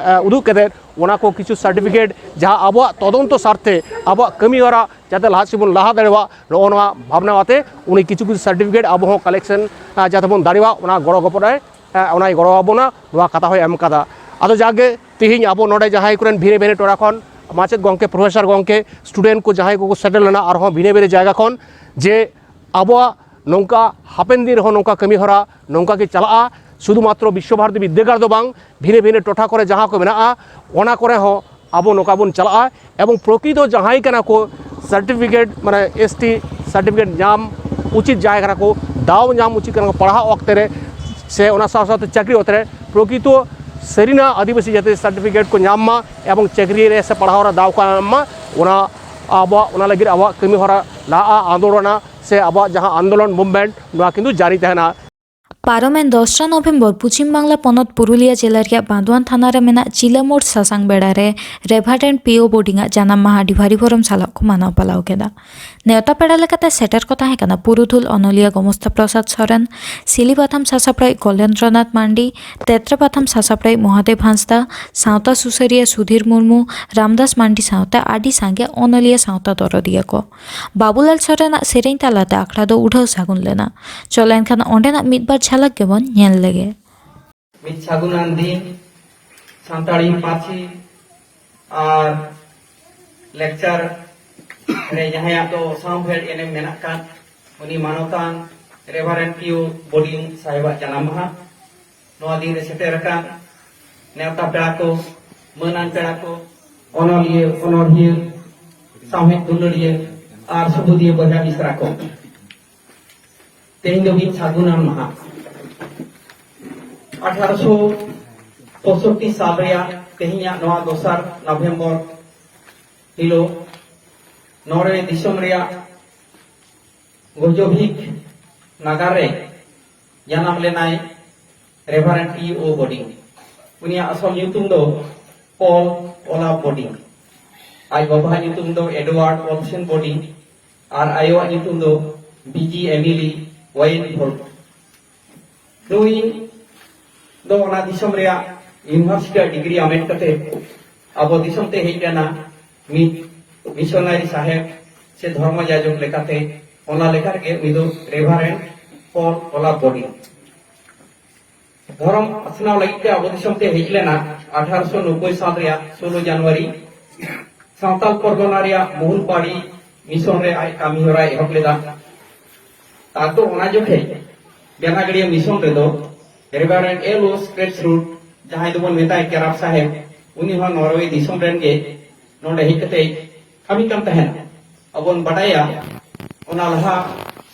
ᱩᱫᱩᱜ ᱠᱟᱛᱮ, ᱚᱱᱟ ᱠᱚ ᱠᱤᱪᱷᱩ ᱥᱟᱨᱴᱤᱯᱷᱤᱠᱮᱴ ᱡᱟᱦᱟᱸ ᱟᱵᱚᱣᱟᱜ ᱛᱚᱫᱚᱱᱛᱚ ᱥᱟᱨᱛᱷᱮ ᱟᱵᱚᱣᱟᱜ ᱠᱟᱹᱢᱤ ᱦᱚᱨᱟ ᱡᱟᱛᱮ ᱞᱟᱦᱟ ᱥᱮᱫ ᱵᱚᱱ ᱞᱟᱦᱟ ᱫᱟᱲᱮᱭᱟᱜ, ᱱᱚᱜᱼᱚ ᱱᱚᱣᱟ ᱵᱷᱟᱵᱽᱱᱟ ᱟᱛᱮ ᱩᱱᱤ ᱠᱤᱪᱷᱩ ᱠᱤᱪᱷᱩ ᱥᱟᱨᱴᱤᱯᱷᱤᱠᱮᱴ ᱟᱵᱚ ᱦᱚᱸ ᱠᱟᱞᱮᱠᱥᱚᱱ ᱡᱟᱛᱮ ᱵᱚᱱ ᱫᱟᱲᱮᱭᱟᱜ, ᱚᱱᱟ ᱜᱚᱲᱚ ᱜᱚᱯᱚᱲ ᱮ, ᱚᱱᱟᱭ ᱜᱚᱲᱚ ᱟᱵᱚᱱᱟ, ᱱᱚᱣᱟ ᱠᱟᱛᱷᱟ ᱦᱚᱸᱭ ᱮᱢ ᱠᱟᱫᱟ᱾ ᱟᱫᱚ ᱡᱟᱜᱮ ᱛᱮᱦᱮᱧ ᱟᱵᱚ ᱱᱚᱰᱮ ᱡᱟᱦᱟᱸᱭ ᱠᱚᱨᱮᱱ ᱵᱷᱤᱱᱟᱹ ᱵᱷᱤᱱᱟᱹ ᱴᱚᱴᱷᱟ ᱠᱷᱚᱱ ᱢᱟᱪᱮᱫ ᱜᱚᱢᱠᱮ, ᱯᱨᱚᱯᱷᱮᱥᱚᱨ ᱜᱚᱢᱠᱮ, ᱥᱴᱩᱰᱮᱱᱴ ᱠᱚ ᱡᱟᱦᱟᱸᱭ ᱠᱚᱠᱚ ᱥᱮᱴᱮᱨ ᱞᱮᱱᱟ ᱟᱨᱦᱚᱸ ᱵᱷᱤᱱᱟᱹ ᱵᱷᱤᱱᱟᱹ ᱡᱟᱭᱜᱟ ᱠᱷᱚᱱ, ᱡᱮ ᱟᱵᱚᱣᱟᱜ ᱱᱚᱝᱠᱟ ᱦᱟᱯᱮᱱ ᱫᱤᱱ ᱨᱮᱦᱚᱸ ᱱᱚᱝᱠᱟ ᱠᱟᱹᱢᱤ ᱦᱚᱨᱟ ᱱᱚᱝᱠᱟ ᱜᱮ ᱪᱟᱞᱟᱜᱼᱟ᱾ ᱥᱩᱫᱷᱩ ᱢᱟᱛᱨᱚ ᱵᱤᱥᱥᱚ ᱵᱷᱟᱨᱚᱛᱤ ᱵᱤᱫᱽᱫᱟᱹᱜᱟᱲ ᱫᱚ ᱵᱟᱝ, ᱵᱷᱤᱱᱟᱹ ᱵᱷᱤᱱᱟᱹ ᱴᱚᱴᱷᱟ ᱠᱚᱨᱮ ᱡᱟᱦᱟᱸ ᱠᱚ ᱢᱮᱱᱟᱜᱼᱟ, ᱚᱱᱟ ᱠᱚᱨᱮ ᱦᱚᱸ ᱟᱵᱚ ᱱᱚᱝᱠᱟ ᱵᱚᱱ ᱪᱟᱞᱟᱜᱼᱟ᱾ ᱮᱵᱚᱝ ᱯᱨᱚᱠᱨᱤᱛᱚ ᱡᱟᱦᱟᱸᱭ ᱠᱟᱱᱟ ᱠᱚ ᱥᱟᱨᱴᱤᱯᱷᱤᱠᱮᱴ, ᱢᱟᱱᱮ ᱮᱥ ᱴᱤ ᱥᱟᱨᱴᱤᱯᱷᱤᱠᱮᱴ ᱧᱟᱢ ᱩᱪᱤᱛ ᱡᱟᱦᱟᱸᱭ ᱠᱟᱱᱟ ᱠᱚ, ᱫᱟᱣ ᱧᱟᱢ ᱩᱪᱤᱛ ᱠᱟᱱᱟ ᱠᱚ ᱯᱟᱲᱦᱟᱜ ᱚᱠᱛᱮ ᱨᱮ ᱥᱮ ᱚᱱᱟ ᱥᱟᱶ ᱥᱟᱶᱛᱮ ᱪᱟᱹᱠᱨᱤ ᱚᱠᱛᱮ ᱨᱮ, ᱯᱨᱚᱠᱨᱤᱛᱚ ᱥᱟᱹᱨᱤᱱᱟᱜ ᱟᱹᱫᱤᱵᱟᱹᱥᱤ ᱡᱟᱹᱛᱤ ᱥᱟᱨᱴᱤᱯᱷᱤᱠᱮᱴ ᱠᱚ ᱧᱟᱢ ᱢᱟ ᱮᱵᱚᱝ ᱪᱟᱹᱠᱨᱤ ᱨᱮ ᱥᱮ ᱯᱟᱲᱦᱟᱣ ᱨᱮ ᱫᱟᱣ ᱠᱚ ᱧᱟᱢ ᱢᱟ, ᱚᱱᱟ ᱟᱵᱚᱣᱟᱜ, ᱚᱱᱟ ᱞᱟᱹᱜᱤᱫ ᱟᱵᱚᱣᱟᱜ ᱠᱟᱹᱢᱤ ᱦᱚᱨᱟ ᱞᱟᱦᱟᱜᱼᱟ, ᱟᱱᱫᱳᱞᱚᱱᱟ ᱥᱮ ᱟᱵᱚᱣᱟᱜ ᱡᱟᱦᱟᱸ ᱟᱱᱫᱳᱞᱚᱱ ᱢᱩᱵᱷᱢᱮᱱᱴ, ᱱᱚᱣᱟ ᱠᱤᱱᱛᱩ ᱡᱟᱹᱨᱤ ᱛᱟᱦᱮᱱᱟ᱾ ᱯᱟᱨᱚᱢᱮᱱ ᱫᱚᱥᱨᱟ ᱱᱚᱵᱷᱮᱢᱵᱚᱨ ᱯᱚᱪᱷᱤᱢ ᱵᱟᱝᱞᱟ ᱯᱚᱱᱚᱛ ᱯᱩᱨᱩᱞᱤᱭᱟᱹ ᱡᱮᱞᱟ ᱨᱮᱭᱟᱜ ᱵᱟᱸᱫᱣᱟᱱ ᱛᱷᱟᱱᱟ ᱨᱮ ᱢᱮᱱᱟᱜ ᱪᱤᱞᱟᱹᱢᱳᱲ ᱥᱟᱥᱟᱝ ᱵᱮᱲᱟ ᱨᱮ ᱨᱮᱵᱷᱟᱨᱮᱱᱰ ᱯᱤ ᱳ ᱵᱳᱰᱤᱝ ᱟᱜ ᱡᱟᱱᱟᱢ ᱢᱟᱦᱟ ᱟᱹᱰᱤ ᱵᱷᱟᱹᱨᱤ ᱵᱷᱚᱨᱚᱢ ᱥᱟᱞᱟᱜ ᱠᱚ ᱢᱟᱱᱟᱣ ᱯᱟᱞᱟᱣ ᱠᱮᱫᱟ᱾ ᱱᱮᱣᱛᱟ ᱯᱮᱲᱟ ᱞᱮᱠᱟᱛᱮ ᱥᱮᱴᱮᱨ ᱠᱚ ᱛᱟᱦᱮᱸ ᱠᱟᱱᱟ ᱯᱩᱨᱩᱫᱷᱩᱞ ᱚᱱᱚᱞᱤᱭᱟᱹ ᱜᱚᱢᱚᱥᱛᱟ ᱯᱨᱚᱥᱟᱫᱽ ᱥᱚᱨᱮᱱ, ᱥᱤᱞᱤᱯᱟᱛᱷᱟᱢ ᱥᱟᱥᱟᱯᱲᱟᱣᱤᱡ ᱠᱚᱞᱮᱱᱫᱨᱚᱱᱟᱛᱷ ᱢᱟᱱᱰᱤ, ᱛᱮᱛᱨᱮᱯᱟᱛᱷᱟᱢ ᱥᱟᱥᱟᱯᱲᱟᱣᱤᱡ ᱢᱚᱦᱟᱫᱮᱵ ᱦᱟᱸᱥᱫᱟ, ᱥᱟᱶᱛᱟ ᱥᱩᱥᱟᱹᱨᱤᱭᱟᱹ ᱥᱩᱫᱷᱤᱨ ᱢᱩᱨᱢᱩ, ᱨᱟᱢᱫᱟᱥ ᱢᱟᱱᱰᱤ ᱥᱟᱶᱛᱮ ᱟᱹᱰᱤ ᱥᱟᱸᱜᱮ ᱚᱱᱚᱞᱤᱭᱟᱹ ᱥᱟᱶᱛᱟ ᱫᱚᱨᱚᱫᱤᱭᱟᱹ ᱠᱚ᱾ ᱵᱟᱵᱩᱞᱟᱞ ᱥᱚᱨᱮᱱᱟᱜ ᱥᱮᱨᱮᱧ ᱛᱟᱞᱟᱛᱮ ᱟᱠᱷᱲᱟ ᱫᱚ ᱩᱰᱷᱟᱹᱣ ᱥᱟᱹᱜᱩᱱ ᱞᱮᱱᱟ᱾ ᱪᱚᱞ ᱮᱱᱠᱷᱟᱱ ᱚᱸᱰᱮᱱᱟᱜ ᱢᱤᱫ ᱵᱟᱨ ᱡᱷᱟᱞᱟᱠ ᱜᱮᱵᱚᱱ ᱧᱮᱞ ᱞᱮᱜᱮ᱾ ᱢᱤᱫ ᱥᱟᱹᱜᱩᱱᱟᱱ ᱫᱤᱱ ᱥᱟᱱᱛᱟᱲᱤ ᱯᱟᱹᱨᱥᱤ ᱟᱨ ᱞᱮᱠᱪᱟᱨ ᱨᱮ ᱡᱟᱦᱟᱸᱭᱟᱜ ᱫᱚ ᱥᱟᱶᱦᱮᱫ ᱮᱱᱮᱢ ᱢᱮᱱᱟᱜ ᱠᱟᱫ, ᱩᱱᱤ ᱢᱟᱱᱚᱛᱟᱱ ᱨᱮᱵᱷᱟᱨᱮᱱᱰ ᱯᱤᱭᱳ ᱵᱳᱰᱤᱝ ᱥᱟᱦᱮᱵᱟᱜ ᱡᱟᱱᱟᱢ ᱢᱟᱦᱟ᱾ ᱱᱚᱣᱟ ᱫᱤᱱ ᱨᱮ ᱥᱮᱴᱮᱨ ᱟᱠᱟᱱ ᱱᱮᱣᱛᱟ ᱯᱮᱲᱟ ᱠᱚ, ᱢᱟᱹᱱᱟᱱ ᱯᱮᱲᱟ ᱠᱚ, ᱚᱱᱚᱞᱤᱭᱟᱹ, ᱚᱱᱚᱲᱦᱤᱭᱟᱹ, ᱥᱟᱶᱦᱮᱫ ᱫᱩᱞᱟᱹᱲᱤᱭᱟᱹ ᱟᱨ ᱥᱩᱵᱩᱫᱤᱭᱟᱹ ᱵᱚᱭᱦᱟ ᱢᱤᱥᱨᱟ ᱠᱚ, ᱛᱮᱦᱮᱧ ᱫᱚ ᱢᱤᱫ ᱥᱟᱹᱜᱩᱱᱟᱱ ᱢᱟᱦᱟ᱾ ᱟᱴᱷᱟᱨᱚᱥᱚ ᱯᱚᱸᱭᱥᱚᱴᱴᱤ ᱥᱟᱞ ᱨᱮᱭᱟᱜ ᱛᱮᱦᱮᱧᱟᱜ ᱱᱚᱣᱟ ᱫᱚᱥᱟᱨ ᱱᱚᱵᱷᱮᱢᱵᱚᱨ ᱦᱤᱞᱳᱜ ᱱᱚᱰᱮ ᱫᱤᱥᱚᱢ ᱨᱮᱭᱟᱜ ᱜᱚᱡᱚᱵᱷᱤᱠ ᱱᱟᱜᱟᱨ ᱨᱮ ᱡᱟᱱᱟᱢ ᱞᱮᱱᱟᱭ ᱨᱮᱵᱷᱟᱨᱮᱱᱰ ᱯᱤ ᱳ ᱵᱳᱰᱤᱝ᱾ ᱩᱱᱤᱭᱟᱜ ᱟᱥᱚᱞ ᱧᱩᱛᱩᱢ ᱫᱚ ᱯᱚᱞ ᱚᱞᱟᱯ ᱵᱳᱰᱤᱝ᱾ ᱟᱡ ᱵᱟᱵᱟᱣᱟᱜ ᱧᱩᱛᱩᱢ ᱫᱚ ᱮᱰᱣᱟᱨᱰ ᱚᱞᱥᱮᱱ ᱵᱳᱰᱤᱝ ᱟᱨ ᱟᱭᱳᱣᱟᱜ ᱧᱩᱛᱩᱢ ᱫᱚ ᱵᱤᱡᱤ ᱮᱢᱤᱞᱤ ᱣᱟᱭᱮᱱ ᱵᱷᱳᱞᱴ᱾ ᱱᱩᱭ ᱫᱚ ᱚᱱᱟ ᱫᱤᱥᱚᱢ ᱨᱮᱭᱟᱜ ᱤᱭᱩᱱᱤᱵᱷᱟᱨᱥᱤᱴᱤ ᱰᱤᱜᱽᱨᱤ ᱟᱢᱮᱴ ᱠᱟᱛᱮ ᱟᱵᱚ ᱫᱤᱥᱚᱢ ᱛᱮ ᱦᱮᱡ ᱞᱮᱱᱟ᱾ ᱢᱤᱫ ᱢᱤᱥᱚᱱᱟᱨᱤ ᱥᱟᱦᱮᱵ ᱥᱮ ᱫᱷᱚᱨᱢᱚ ᱡᱟᱡᱚᱠ ᱞᱮᱠᱟᱛᱮ, ᱚᱱᱟ ᱞᱮᱠᱟ ᱨᱮᱜᱮ ᱩᱱᱤ ᱫᱚ ᱨᱮᱵᱷᱟᱨᱮᱱᱰ ᱯᱚᱞ ᱚᱞᱟᱯ ᱵᱚᱰᱤ ᱫᱷᱚᱨᱚᱢ ᱯᱟᱥᱱᱟᱣ ᱞᱟᱹᱜᱤᱫ ᱛᱮ ᱟᱵᱚ ᱫᱤᱥᱚᱢ ᱛᱮ ᱦᱮᱡ ᱞᱮᱱᱟ᱾ ᱟᱴᱷᱟᱨᱚᱥᱚ ᱱᱚᱵᱵᱳᱭ ᱥᱟᱞ ᱨᱮᱭᱟᱜ ᱥᱳᱞᱳ ᱡᱟᱱᱩᱣᱟᱨᱤ ᱥᱟᱶᱛᱟᱞ ᱯᱚᱨᱜᱚᱱᱟ ᱨᱮᱭᱟᱜ ᱢᱚᱦᱩᱞᱯᱟᱲᱤ ᱢᱤᱥᱚᱱ ᱨᱮ ᱟᱡ ᱠᱟᱹᱢᱤ ᱦᱚᱨᱟᱭ ᱮᱦᱚᱵ ᱞᱮᱫᱟ᱾ ᱟᱫᱚ ᱚᱱᱟ ᱡᱚᱠᱷᱮᱡ ᱵᱮᱱᱟᱜᱟᱲᱤᱭᱟᱹ ᱢᱤᱥᱚᱱ ᱨᱮᱫᱚ ᱨᱮᱵᱷᱟᱨᱮᱱᱰ ᱮᱞ ᱳ ᱥᱠᱨᱮᱯᱥ ᱨᱩᱴ, ᱡᱟᱦᱟᱸᱭ ᱫᱚᱵᱚᱱ ᱢᱮᱛᱟᱭ ᱠᱮᱨᱟᱯ ᱥᱟᱦᱮᱵ, ᱩᱱᱤ ᱦᱚᱸ ᱱᱚᱨᱣᱮ ᱫᱤᱥᱚᱢ ᱨᱮᱱ ᱜᱮ ᱱᱚᱰᱮ ᱦᱮᱡ ᱠᱟᱛᱮ ᱠᱟᱹᱢᱤ ᱠᱟᱱ ᱛᱟᱦᱮᱱᱟ᱾ ᱟᱵᱚᱱ ᱵᱟᱰᱟᱭᱟ, ᱚᱱᱟ ᱞᱟᱦᱟ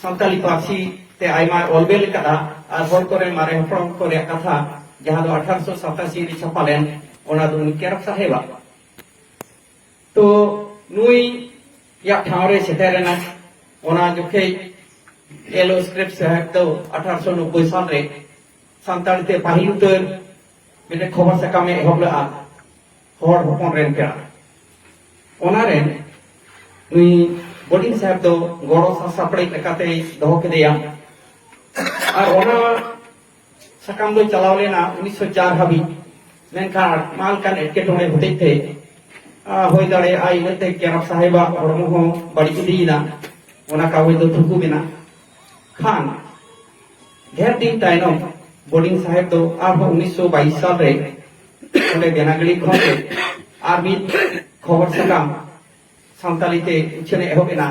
ᱥᱟᱱᱛᱟᱞᱤ ᱯᱟᱹᱨᱥᱤ ᱛᱮ ᱟᱭᱢᱟ ᱚᱞ ᱵᱮᱞ ᱟᱠᱟᱫᱟ, ᱟᱨ ᱦᱚᱲ ᱠᱚᱨᱮ ᱢᱟᱨᱮ ᱦᱟᱯᱲᱟᱢ ᱠᱚ ᱨᱮᱭᱟᱜ ᱠᱟᱛᱷᱟ, ᱡᱟᱦᱟᱸ ᱫᱚ ᱟᱴᱷᱟᱨᱚᱥᱚ ᱥᱟᱛᱟᱥᱤ ᱨᱮ ᱪᱷᱟᱯᱟ ᱞᱮᱱ, ᱚᱱᱟ ᱫᱚ ᱩᱱᱤ ᱠᱮᱨᱟᱯ ᱥᱟᱦᱮᱵᱟᱜ᱾ ᱛᱚ ᱱᱩᱭ ᱭᱟᱜ ᱴᱷᱟᱶ ᱨᱮ ᱥᱮᱴᱮᱨ ᱮᱱᱟ᱾ ᱚᱱᱟ ᱡᱚᱠᱷᱮᱡ ᱮᱞ ᱳ ᱥᱠᱨᱮᱯ ᱥᱟᱦᱮᱵ ᱫᱚ ᱟᱴᱷᱟᱨᱚᱥᱚ ᱱᱚᱵᱵᱳᱭ ᱥᱟᱞ ᱨᱮ ᱥᱟᱱᱛᱟᱲᱤ ᱛᱮ ᱯᱟᱹᱦᱤᱞ ᱩᱛᱟᱹᱨ ᱢᱤᱫᱴᱮᱱ ᱠᱷᱚᱵᱚᱨ ᱥᱟᱠᱟᱢ ᱮ ᱮᱦᱚᱵ ᱞᱮᱫᱼᱟ, ᱦᱚᱲ ᱦᱚᱯᱚᱱ ᱨᱮᱱ ᱯᱮᱲᱟ᱾ ᱚᱱᱟ ᱨᱮ ᱱᱩᱭ ᱵᱚᱰᱤᱝ ᱥᱟᱦᱮᱵ ᱫᱚ ᱜᱚᱲᱚ ᱥᱟᱥᱟᱯᱲᱟᱣᱤᱡ ᱞᱮᱠᱟᱛᱮᱭ ᱫᱚᱦᱚ ᱠᱮᱫᱮᱭᱟ᱾ ᱟᱨ ᱚᱱᱟ ᱥᱟᱠᱟᱢ ᱫᱚ ᱪᱟᱞᱟᱣ ᱞᱮᱱᱟ ᱩᱱᱤᱥᱥᱚ ᱪᱟᱨ ᱦᱟᱹᱵᱤᱡ᱾ ᱢᱮᱱᱠᱷᱟᱱ ᱟᱭᱢᱟ ᱞᱮᱠᱟᱱ ᱮᱴᱠᱮᱴᱚᱬᱮ ᱦᱚᱛᱮᱡ ᱛᱮ, ᱟ, ᱦᱩᱭ ᱫᱟᱲᱮᱭᱟᱜᱼᱟ, ᱤᱱᱟᱹᱛᱮ ᱠᱮᱨᱟᱯ ᱥᱟᱦᱮᱵᱟᱜ ᱦᱚᱲᱢᱚ ᱦᱚᱸ ᱵᱟᱹᱲᱤᱡ ᱤᱫᱤᱭᱮᱱᱟ᱾ ᱚᱱᱟ ᱠᱟᱜᱚᱡᱽ ᱫᱚ ᱛᱷᱩᱠᱩᱢ ᱮᱱᱟ᱾ ᱠᱷᱟᱱ ᱰᱷᱮᱨ ᱫᱤᱱ ᱛᱟᱭᱱᱚᱢ ᱵᱚᱰᱤᱝ ᱥᱟᱦᱮᱵ ᱫᱚ ᱟᱨᱦᱚᱸ ᱩᱱᱤᱥᱥᱚ ᱵᱟᱭᱤᱥ ᱥᱟᱞ ᱨᱮ ᱚᱸᱰᱮ ᱵᱮᱱᱟᱜᱟᱲᱤ ᱠᱷᱚᱱ ᱜᱮ ᱟᱨ ᱢᱤᱫ ᱠᱷᱚᱵᱚᱨ ᱥᱟᱠᱟᱢ ᱥᱟᱱᱛᱟᱲᱤ ᱛᱮ ᱩᱪᱷᱟᱹᱱ ᱮ ᱮᱦᱚᱵ ᱮᱱᱟ᱾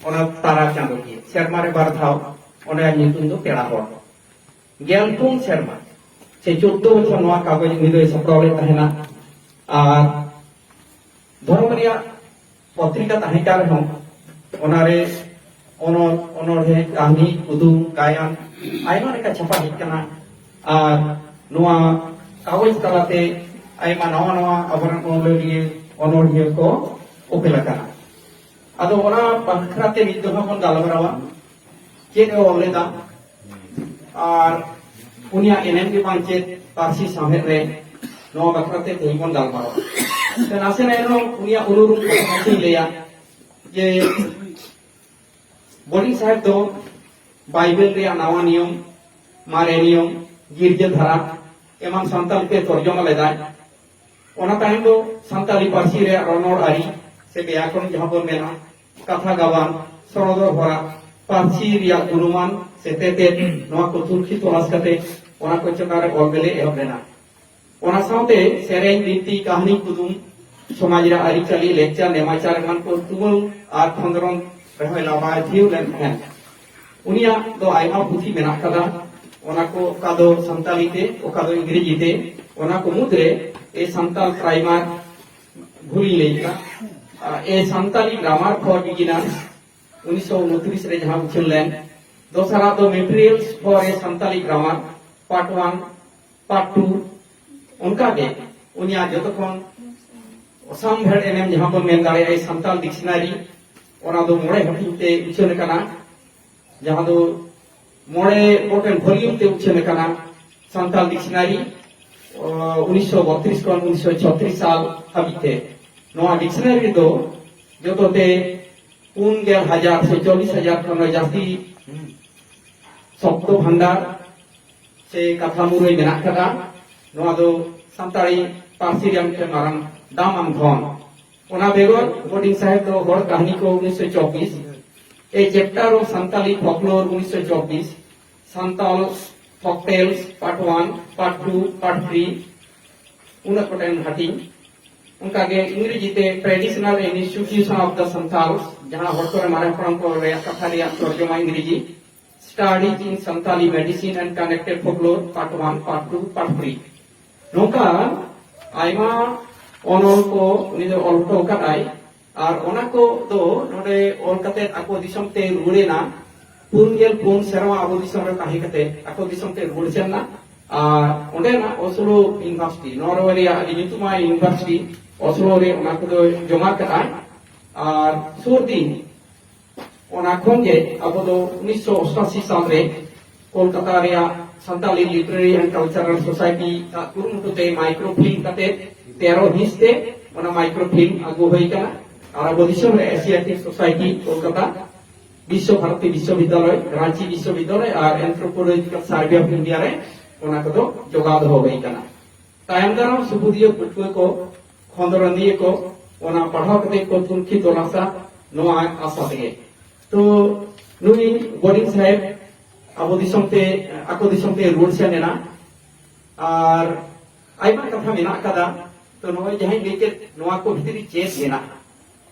ᱚᱱᱟ ᱛᱟᱨᱟ ᱪᱟᱸᱫᱳ ᱜᱮ ᱥᱮᱨᱢᱟ ᱨᱮ ᱵᱟᱨ ᱫᱷᱟᱣ, ᱚᱸᱰᱮ ᱧᱩᱛᱩᱢ ᱫᱚ ᱯᱮᱲᱟ ᱦᱚᱲ᱾ ᱜᱮᱞ ᱯᱩᱱ ᱥᱮᱨᱢᱟ ᱥᱮ ᱪᱳᱫᱽᱫᱳ ᱵᱚᱪᱷᱚᱨ ᱱᱚᱣᱟ ᱠᱟᱜᱚᱡᱽ ᱩᱱᱤ ᱫᱚᱭ ᱥᱟᱯᱲᱟᱣ ᱞᱮᱫ ᱛᱟᱦᱮᱱᱟ᱾ ᱟᱨ ᱫᱷᱚᱨᱚᱢ ᱨᱮᱭᱟᱜ ᱯᱚᱛᱨᱤᱠᱟ ᱛᱟᱦᱮᱸ ᱠᱟᱱ ᱨᱮᱦᱚᱸ, ᱚᱱᱟᱨᱮ ᱚᱱᱚᱞ, ᱚᱱᱚᱬᱦᱮ, ᱠᱟᱹᱦᱱᱤ, ᱠᱩᱫᱩᱢ, ᱜᱟᱭᱟᱱ, ᱟᱭᱢᱟ ᱞᱮᱠᱟ ᱪᱷᱟᱯᱟ ᱦᱮᱡ ᱠᱟᱱᱟ᱾ ᱟᱨ ᱱᱚᱣᱟ ᱠᱟᱜᱚᱡᱽ ᱛᱟᱞᱟᱛᱮ ᱟᱭᱢᱟ ᱱᱟᱣᱟ ᱱᱟᱣᱟ ᱟᱵᱚᱨᱮᱱ ᱚᱱᱚᱞᱤᱭᱟᱹ, ᱚᱱᱚᱬᱦᱤᱭᱟᱹ ᱠᱚ ᱩᱯᱮᱞ ᱟᱠᱟᱱᱟ᱾ ᱟᱫᱚ ᱚᱱᱟ ᱵᱟᱠᱷᱨᱟ ᱛᱮ ᱢᱤᱫ ᱫᱚ ᱦᱟᱸᱜ ᱵᱚᱱ ᱜᱟᱞᱢᱟᱨᱟᱣᱟ, ᱪᱮᱫ ᱮ ᱚᱞ ᱞᱮᱫᱟ ᱟᱨ ᱩᱱᱤᱭᱟᱜ ᱮᱱᱮᱢ ᱜᱮ ᱵᱟᱝ ᱪᱮᱫ ᱯᱟᱹᱨᱥᱤ ᱥᱟᱶᱦᱮᱫ ᱨᱮ, ᱱᱚᱣᱟ ᱵᱟᱠᱷᱨᱟ ᱛᱮ ᱛᱮᱦᱮᱧ ᱵᱚᱱ ᱜᱟᱞᱢᱟᱨᱟᱣᱟ᱾ ᱛᱚ ᱱᱟᱥᱮᱱᱟᱜ ᱮᱱᱦᱚᱸ ᱩᱱᱤᱭᱟᱜ ᱩᱱᱩᱨᱩᱢ ᱠᱟᱛᱷᱟ ᱤᱧ ᱞᱟᱹᱭᱟ ᱡᱮ ᱵᱚᱰᱤᱝ ᱥᱟᱦᱮᱵ ᱫᱚ ᱵᱟᱭᱵᱮᱞ ᱨᱮᱭᱟᱜ ᱱᱟᱣᱟ ᱱᱤᱭᱚᱢ ᱢᱟᱨᱮ ᱱᱤᱭᱚᱢ, ᱜᱤᱨᱡᱟᱹ ᱫᱷᱟᱨᱟ ᱮᱢᱟᱱ ᱥᱟᱱᱛᱟᱲᱤ ᱛᱮ ᱛᱚᱨᱡᱚᱢᱟ ᱞᱮᱫᱟᱭ᱾ ᱚᱱᱟ ᱛᱟᱭᱚᱢ ᱫᱚ ᱥᱟᱱᱛᱟᱲᱤ ᱯᱟᱹᱨᱥᱤ ᱨᱮᱭᱟᱜ ᱨᱚᱱᱚᱲ ᱟᱹᱨᱤ ᱥᱮ ᱵᱮᱭᱟᱠᱚᱨᱚᱱ ᱡᱟᱦᱟᱸ ᱵᱚᱱ ᱢᱮᱱᱟ, ᱠᱟᱛᱷᱟ ᱜᱟᱵᱟᱱ, ᱥᱚᱱᱚᱫᱚᱨ ᱦᱚᱨᱟ, ᱯᱟᱹᱨᱥᱤ ᱨᱮᱭᱟᱜ ᱜᱩᱱᱢᱟᱱ ᱥᱮ ᱛᱮᱛᱮᱫ, ᱱᱚᱣᱟ ᱠᱚ ᱛᱩᱱᱠᱷᱤ ᱛᱚᱞᱟᱥ ᱠᱟᱛᱮ ᱚᱱᱟ ᱠᱚ ᱪᱮᱛᱟᱱ ᱨᱮ ᱚᱞ ᱵᱮᱞᱮ ᱮᱦᱚᱵ ᱞᱮᱱᱟ᱾ ᱚᱱᱟ ᱥᱟᱶᱛᱮ ᱥᱮᱨᱮᱧ, ᱵᱤᱱᱛᱤ, ᱠᱟᱹᱦᱱᱤ, ᱠᱩᱫᱩᱢ, ᱥᱚᱢᱟᱡᱽ ᱨᱮᱭᱟᱜ ᱟᱹᱨᱤᱪᱟᱹᱞᱤ, ᱞᱮᱠᱪᱟᱨ, ᱱᱮᱢᱟᱪᱟᱨ ᱮᱢᱟᱱ ᱠᱚ ᱛᱩᱢᱟᱹᱞ ᱟᱨ ᱠᱷᱚᱸᱫᱽᱨᱚᱸᱫᱽ ᱨᱮᱦᱚᱸᱭ ᱞᱟᱵᱟᱭ ᱛᱷᱤᱨ ᱞᱮᱱ ᱛᱟᱦᱮᱸᱫ᱾ ᱩᱱᱤᱭᱟᱜ ᱫᱚ ᱟᱭᱢᱟ ᱯᱩᱛᱷᱤ ᱢᱮᱱᱟᱜ ᱠᱟᱫᱟ᱾ ᱚᱱᱟ ᱠᱚ ᱚᱠᱟ ᱫᱚ ᱥᱟᱱᱛᱟᱲᱤ ᱛᱮ, ᱚᱠᱟ ᱫᱚ ᱤᱝᱨᱮᱡᱤ ᱛᱮ᱾ ᱚᱱᱟ ᱠᱚ ᱢᱩᱫᱽᱨᱮ ᱮ ᱥᱟᱱᱛᱟᱲ ᱯᱨᱟᱭᱢᱟᱨ, ᱵᱷᱩᱞᱤᱧ ᱞᱟᱹᱭ ᱠᱮᱫᱟ, ᱮ ᱥᱟᱱᱛᱟᱲᱤ ᱜᱨᱟᱢᱟᱨ ᱯᱷᱚᱨ ᱵᱤᱜᱤᱱᱟᱨᱥ, ᱩᱱᱤᱥᱥᱚ ᱩᱱᱛᱨᱤᱥ ᱨᱮ ᱡᱟᱦᱟᱸ ᱩᱪᱷᱟᱹᱱ ᱞᱮᱱ᱾ ᱫᱚᱥᱟᱨᱟᱜ ᱫᱚ materials for a Santali grammar, part one, part two. ᱚᱱᱠᱟᱜᱮ ᱩᱱᱤᱭᱟᱜ ᱡᱚᱛᱚ ᱠᱷᱚᱱ ᱚᱥᱟᱢᱵᱷᱮᱲ ᱮᱱᱮᱢ ᱡᱟᱦᱟᱸ ᱵᱚᱱ ᱢᱮᱱ ᱫᱟᱲᱮᱭᱟᱜᱼᱟ, ᱥᱟᱱᱛᱟᱲ ᱰᱤᱠᱥᱱᱟᱨᱤ, ᱚᱱᱟ ᱫᱚ ᱢᱚᱬᱮ ᱦᱟᱹᱴᱤᱧ ᱛᱮ ᱩᱪᱷᱟᱹᱱ ᱟᱠᱟᱱᱟ, ᱡᱟᱦᱟᱸ ᱫᱚ ᱢᱚᱬᱮ ᱜᱚᱴᱮᱱ ᱵᱷᱚᱞᱤᱭᱩᱢ ᱛᱮ ᱩᱪᱷᱟᱹᱱ ᱟᱠᱟᱱᱟ ᱥᱟᱱᱛᱟᱲ ᱰᱤᱠᱥᱱᱟᱨᱤ, ᱩᱱᱤᱥᱥᱚ ᱵᱚᱛᱨᱤᱥ ᱠᱷᱚᱱ ᱩᱱᱤᱥᱥᱚ ᱪᱷᱚᱛᱨᱤᱥ ᱥᱟᱞ ᱦᱟᱹᱵᱤᱡ ᱛᱮ᱾ ᱱᱚᱣᱟ ᱰᱤᱠᱥᱱᱟᱨᱤ ᱨᱮᱫᱚ ᱡᱚᱛᱚ ᱛᱮ ᱯᱩᱱ ᱜᱮᱞ ᱦᱟᱡᱟᱨ ᱥᱮ ᱪᱚᱞᱞᱤᱥ ᱦᱟᱡᱟᱨ ᱠᱷᱚᱱ ᱦᱚᱸ ᱡᱟᱹᱥᱛᱤ ᱥᱚᱵᱫᱚ ᱵᱷᱟᱱᱰᱟᱨ ᱥᱮ ᱠᱟᱛᱷᱟ ᱢᱩᱨᱟᱹᱭ ᱢᱮᱱᱟᱜ ᱠᱟᱫᱟ᱾ ᱱᱚᱣᱟ ᱫᱚ ᱥᱟᱱᱛᱟᱲᱤ ᱯᱟᱹᱨᱥᱤ ᱨᱮᱭᱟᱜ ᱢᱤᱫᱴᱮᱱ ᱢᱟᱨᱟᱝ ᱫᱟᱢᱟᱱ ᱫᱷᱚᱱ᱾ ᱚᱱᱟ ᱵᱮᱜᱚᱨ ᱵᱳᱨᱰᱤᱝ ᱥᱟᱦᱮᱵ ᱫᱚ ᱦᱚᱲ ᱠᱟᱹᱦᱱᱤ ᱠᱚ ᱩᱱᱤᱥᱥᱚ ᱪᱚᱵᱵᱤᱥ, A Chapter of Santali Folklore ᱩᱱᱤᱥᱥᱚ ᱪᱚᱵᱵᱤᱥ, Santal Folk Tales Part one, Part two, Part three, ᱩᱱᱟᱹᱜ ᱜᱚᱴᱮᱱ ᱦᱟᱹᱴᱤᱧ᱾ ᱚᱱᱠᱟᱜᱮ ᱤᱝᱨᱮᱡᱤ ᱛᱮ Traditional and Institution of the Santals, ᱡᱟᱦᱟᱸ ᱦᱚᱲ ᱠᱚᱨᱮ ᱢᱟᱨᱮ ᱦᱟᱯᱲᱟᱢ ᱠᱚ ᱨᱮᱭᱟᱜ ᱠᱟᱛᱷᱟ ᱨᱮᱭᱟᱜ ᱛᱚᱨᱡᱚᱢᱟ ᱤᱝᱨᱮᱡᱤ, Studies in Santali Medicine and Connected Folklore Part one, Part two, Part three᱾ ᱱᱚᱝᱠᱟ ᱟᱭᱢᱟ ᱚᱱᱚᱞ ᱠᱚ ᱩᱱᱤ ᱫᱚ ᱚᱞ ᱦᱚᱴᱚ ᱟᱠᱟᱫᱟᱭ᱾ ᱟᱨ ᱚᱱᱟ ᱠᱚ ᱫᱚ ᱱᱚᱰᱮ ᱚᱞ ᱠᱟᱛᱮ ᱟᱠᱚ ᱫᱤᱥᱚᱢ ᱛᱮ ᱨᱩᱣᱟᱹᱲ ᱮᱱᱟ᱾ ᱯᱩᱱ ᱜᱮᱞ ᱯᱩᱱ ᱥᱮᱨᱢᱟ ᱟᱵᱚ ᱫᱤᱥᱚᱢ ᱨᱮ ᱛᱟᱦᱮᱸ ᱠᱟᱛᱮ ᱟᱠᱚ ᱫᱤᱥᱚᱢ ᱛᱮ ᱨᱩᱣᱟᱹᱲ ᱥᱮᱱ ᱮᱱᱟ᱾ ᱟᱨ ᱚᱸᱰᱮᱱᱟᱜ ᱚᱥᱞᱳ ᱤᱭᱩᱱᱤᱵᱷᱟᱨᱥᱤᱴᱤ, ᱱᱚᱨᱣᱮ ᱨᱮᱭᱟᱜ ᱟᱹᱰᱤ ᱧᱩᱛᱩᱢᱟᱱ ᱤᱭᱩᱱᱤᱵᱷᱟᱨᱥᱤᱴᱤ ᱚᱥᱞᱳ ᱨᱮ ᱚᱱᱟ ᱠᱚᱫᱚ ᱡᱚᱢᱟ ᱠᱟᱜᱼᱟᱭ᱾ ᱟᱨ ᱥᱩᱨ ᱫᱤᱱ ᱚᱱᱟ ᱠᱷᱚᱱ ᱜᱮ ᱟᱵᱚ ᱫᱚ ᱩᱱᱤᱥᱥᱚ ᱚᱥᱴᱟᱥᱤ ᱥᱟᱞ ᱨᱮ ᱠᱳᱞᱠᱟᱛᱟ ᱨᱮᱭᱟᱜ ᱥᱟᱱᱛᱟᱞᱤ ᱞᱤᱴᱟᱨᱟᱨᱤ ᱮᱱᱰ ᱠᱟᱞᱪᱟᱨᱟᱞ ᱥᱳᱥᱟᱭᱴᱤ ᱟᱜ ᱠᱩᱨᱩᱢᱩᱴᱩ ᱛᱮ ᱢᱟᱭᱠᱨᱳ ᱯᱷᱤᱞᱢ ᱠᱟᱛᱮ ᱛᱮᱨᱚ ᱦᱤᱸᱥ ᱛᱮ ᱚᱱᱟ ᱢᱟᱭᱠᱨᱳ ᱯᱷᱤᱞᱢ ᱟᱹᱜᱩ ᱦᱩᱭ ᱠᱟᱱᱟ᱾ ᱟᱨ ᱟᱵᱚ ᱫᱤᱥᱚᱢ ᱨᱮ ᱮᱥᱤᱭᱟᱴᱤᱠ ᱥᱳᱥᱟᱭᱴᱤ ᱠᱳᱞᱠᱟᱛᱟ ᱵᱤᱥᱥᱚ ᱵᱷᱟᱨᱚᱛᱤ ᱵᱤᱥᱥᱚᱵᱤᱫᱽᱫᱟᱞᱚᱭ, ᱨᱟᱸᱪᱤ ᱵᱤᱥᱥᱚᱵᱤᱫᱽᱫᱟᱞᱚᱭ ᱟᱨ Anthropological Survey of India ᱨᱮ ᱚᱱᱟ ᱠᱚᱫᱚ ᱡᱚᱜᱟᱣ ᱫᱚᱦᱚ ᱦᱩᱭ ᱟᱠᱟᱱᱟ᱾ ᱛᱟᱭᱚᱢ ᱫᱟᱨᱟᱢ ᱥᱩᱵᱩᱫᱤᱭᱟᱹ ᱯᱟᱹᱴᱷᱩᱣᱟᱹ ᱠᱚ, ᱠᱷᱚᱸᱫᱽᱨᱚᱸᱫᱤᱭᱟᱹ ᱠᱚ ᱚᱱᱟ ᱯᱟᱲᱦᱟᱣ ᱠᱟᱛᱮ ᱠᱚ ᱛᱩᱱᱠᱷᱤ ᱛᱚᱞᱟᱥᱟ, ᱱᱚᱣᱟ ᱟᱥᱟ ᱛᱮᱜᱮ᱾ ᱛᱚ ᱱᱩᱭ ᱵᱚᱰᱤᱝ ᱥᱟᱦᱮᱵᱽ ᱟᱵᱚ ᱫᱤᱥᱚᱢ ᱛᱮ, ᱟᱠᱚ ᱫᱤᱥᱚᱢ ᱛᱮ ᱨᱩᱣᱟᱹᱲ ᱥᱮᱱ ᱮᱱᱟ᱾ ᱟᱨ ᱟᱭᱢᱟ ᱠᱟᱛᱷᱟ ᱢᱮᱱᱟᱜ ᱟᱠᱟᱫᱟ᱾ ᱛᱚ ᱱᱚᱜᱼᱚᱭ ᱡᱟᱦᱟᱸᱧ ᱞᱟᱹᱭ ᱠᱮᱫ, ᱱᱚᱣᱟ ᱠᱚ ᱵᱷᱤᱛᱨᱤ ᱨᱮ ᱪᱮᱫ ᱢᱮᱱᱟᱜᱼᱟ,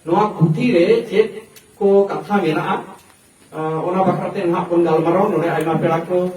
ᱱᱚᱣᱟ ᱯᱩᱛᱷᱤ ᱨᱮ ᱪᱮᱫ ᱠᱚ ᱠᱟᱛᱷᱟ ᱢᱮᱱᱟᱜᱼᱟ, ᱟᱸ, ᱚᱱᱟ ᱵᱟᱠᱷᱨᱟ ᱛᱮ ᱱᱟᱦᱟᱜ ᱵᱚᱱ ᱜᱟᱞᱢᱟᱨᱟᱣ᱾ ᱱᱚᱰᱮ ᱟᱭᱢᱟ ᱯᱮᱲᱟ ᱠᱚ